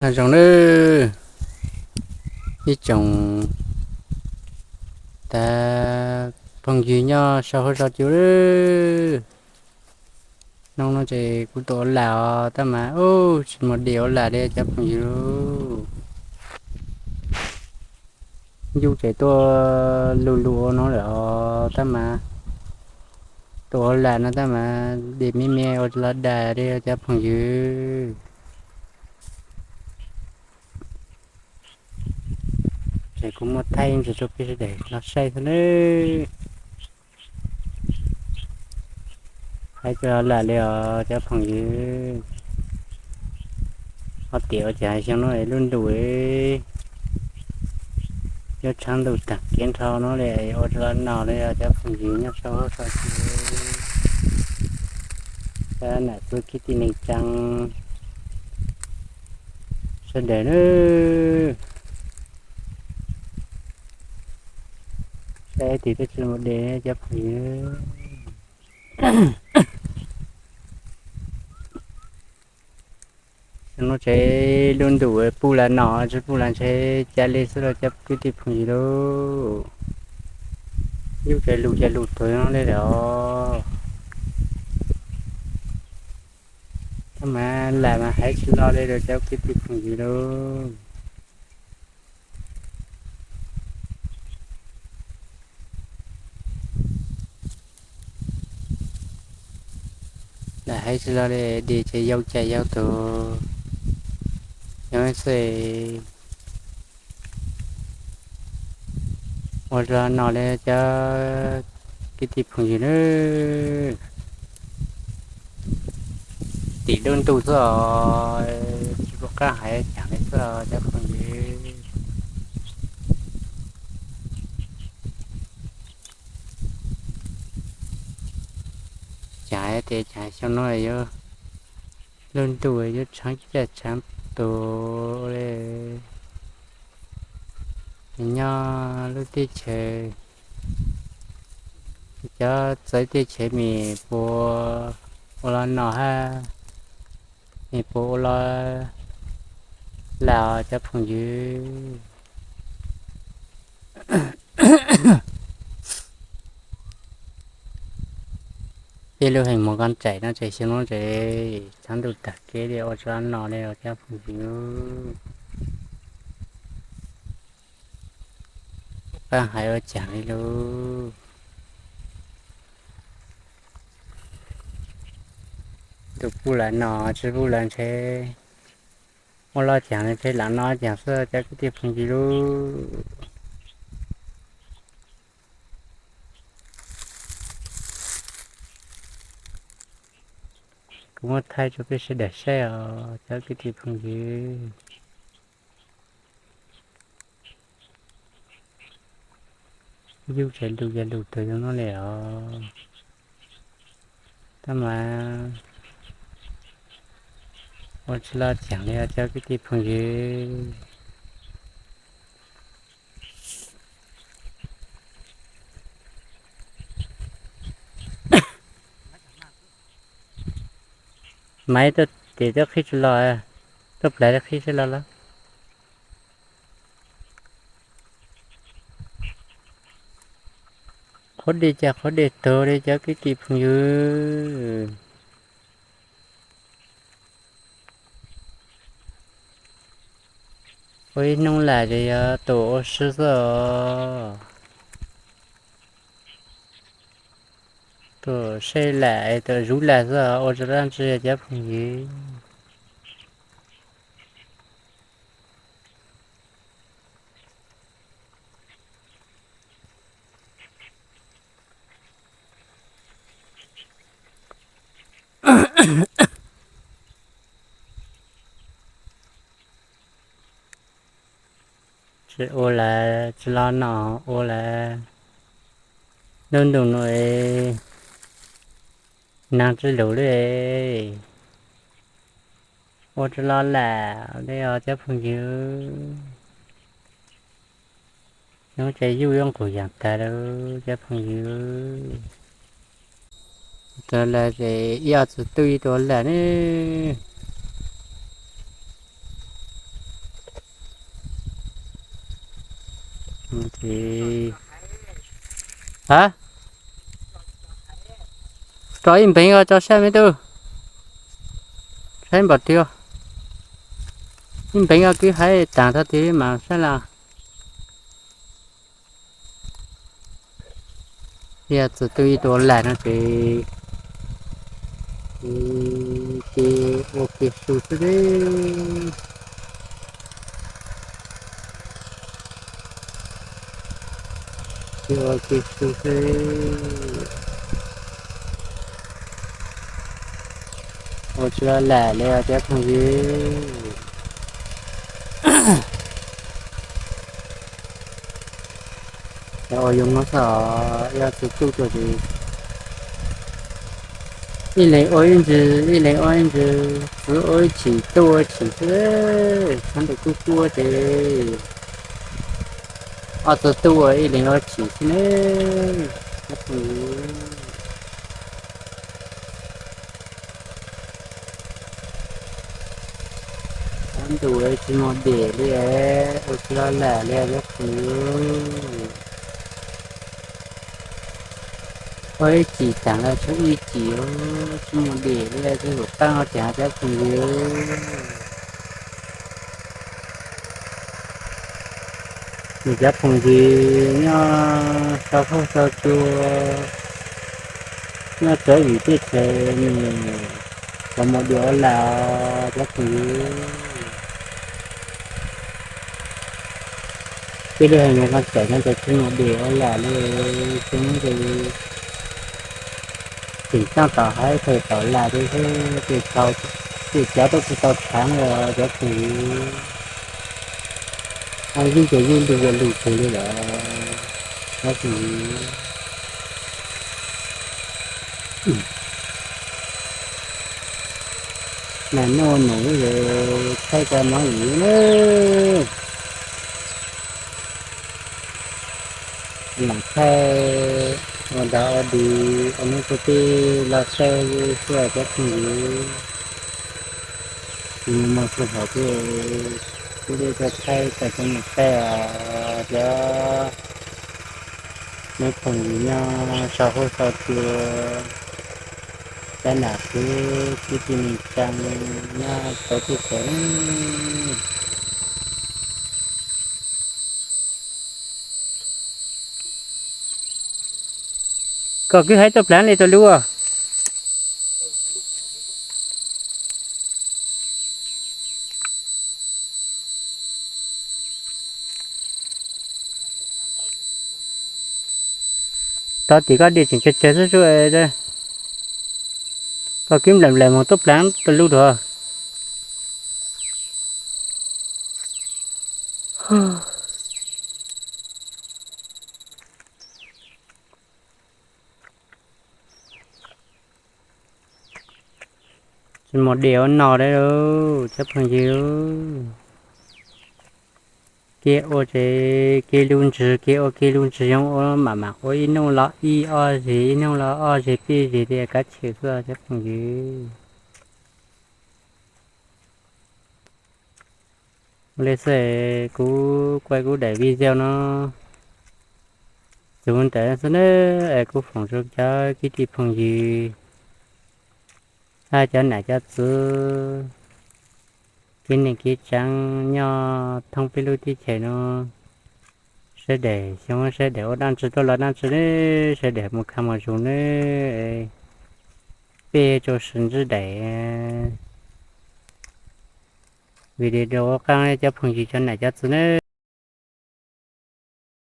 Nyob zoo nawb ib tsoom tas phooj ywg nyob sau huab sau cua lawm. Hnub no ces kuv tuaj ua lam os tab mas ub tsis muaj dej ua lam li cov phooj ywg. Ncuj ces tuaj lug lug ua no lawm os tab mas tuaj ua lam no tab mas dej me me ua tsis los dam li cov phooj ywg. Ces kuv muab thaij ntsis rau peb sawv daws los saib xwb nawb. Haib tsis los lam li os cov phooj ywg. Ho tiam ua cas xyoo no es lub ntuj yuav tshav ntuj tag kev nrho no li ua tsis los noj li os cov phooj ywg nyob sau huab sau cua, cov nam txiv kwv tij neej tsaa sawv daws nawb. Saib tim twb tsis muaj dej cov phooj ywg. Xyoo no ces lub ntuj puj los noj tsis puj los ntshe ca li xwb los cov kwv tij phooj ywg lauj. Ncuj ces lug ces lug tuag no li lawm os. Tab mas lam mas haib tsis los li lawm cov kwv tij phooj ywg lauj. Lam haib tsis los li, dej ces yau cas yau tug, yog xwb. Ua tsis los noj li cov kwv tij phooj ywg nawb. Tim lub ntuj xwb os, tsis pom qab hais caag li xwb os cov phooj ywg. Caag hais tias caag xyoo no yuav lub ntuj yuav tshav caj tshav tus li. Nyob lub teb chaws, cov txawv teb chaws mim puas ua los noj hab mim puas ua los lam cov phooj ywg. Peb lub heej muag koj tsaim no ces xyoo no ces tshav ntuj tag kev li ua tsis los noj li os cov phooj ywg. Pab hais ua caag li lauj. Tus puj lam noj tsis puj lam ntshe ua los caag li ntshe lam noj caag xwb cov kwv tij phooj ywg lauj. Kuv muab thaij rau peb sawv daws saib os cov kwv tij phooj ywg. Yug tsav lug yog lug tug zoo no li os. Tab mas ua tsis los caag li os cov kwv tij phooj ywg. Maiv tuaj tes tuaj qhib tsis los, tuaj plawv qhib tsis los lawm. Qhuav dej cas qhuav dej tug li cov kwv tij phooj ywg. Ua ib hnub lam ces yog tuaj ua si xwb os. Tuaj saib lam, tuaj zuv lam xwb os, ua tsis tau dab tsi cov phooj ywg. Tsis ua lawm, tsis los noj ua lawm. Lub ntuj no nag tsis lug li. Ua tsis los lam li os cov phooj ywg. Nyob ces yug yuav nqug yaam tag lawm cov phooj ywg. Tau lawm ces ib ob txug tub ib tug lam ne. Ces, ha, rau ib npeev os, tso saib me tub, saib npaum twg, ib npeev os, kwv haiv taag txog twg mas saib los. Yog txug tu ib tug ua lag no ces, ces ua kiag su xwb, ces ua kiag su xwb. Ua tsis lam li os cov phooj ywg. Ua yus Hmoob xwb os, yog txug tuj tuaj ces ib leeg ua ib ntsis, ib leeg ua ib ntsis, txiv ua ib chim, tub ua ib chim xwb, txhob ntuj kub kub ces ob tug tub ua ib leeg ua chim xwb ne. Ob ntus tsis muaj dej li, ua tsis lam li os cov phooj ywg. Ua ib chim taag los tshuav ib chim, tsis muaj dej li, tsis lam taab os cov phooj ywg. Nws cov phooj ywg nyob sau huab sau cua, nyob txawv yim teb chaws, nws tau muaj dej ua lag cov phooj ywg. Peb lub haiv neeg Looj Tsaim no ces tsis muaj dej ua lag li, ces tseem tsaab tom haiv tawm tom lag li xwb, ces cov tub tsis tau tshaav li cov phooj ywg. Yeej ces yeej lug yuav lug teg li lawm cov phooj ywg. Mas noj num lawm, thaij cov mov yim na. Lam thaij ua dog ua dig ua hnub tuj tij los thaij xwb cov phooj ywg. Tsis muaj sij hawm thiab, kuv li thaij thaij cov mus thaij os cov, neb phooj ywg nyob sau huab sau cua, cov nam kwv tij neej tsaa nyob txawv teb chaws. Koj kwv haiv tuaj plaav li tau lub. Tov tim koj dej tseem tsawg tsawg xwb xwb, koj kwv nplaim nplaim moog tuaj plaav tau lub dua. Tsis muaj dej ua noj li cov phooj ywg. Kev ua ces kev lug ntswg, kev ua kev lug ntswg, zoo ua mam mam ua ib nub los ib ob zeg, ib nub los ob zeg peb zeg li kav chim xwb cov phooj ywg. Ua li xwb, kuv kuaj kuv daim video no txug ntawd xwb nawb, es kuv foom zoo cov kwv tij phooj ywg, hab cov nam cov txwv, kev neej kev tsaa nyob thoob peb lub teb chaws no, sawv daws xyoo sawv daws ua dlaab tsi tuaj los dlaab tsi nawb, sawv daws moog khav moog zug nawb, peb tsuas sib ntsib daim video rau qaab cov phooj ywg cov nam cov txwv nawb.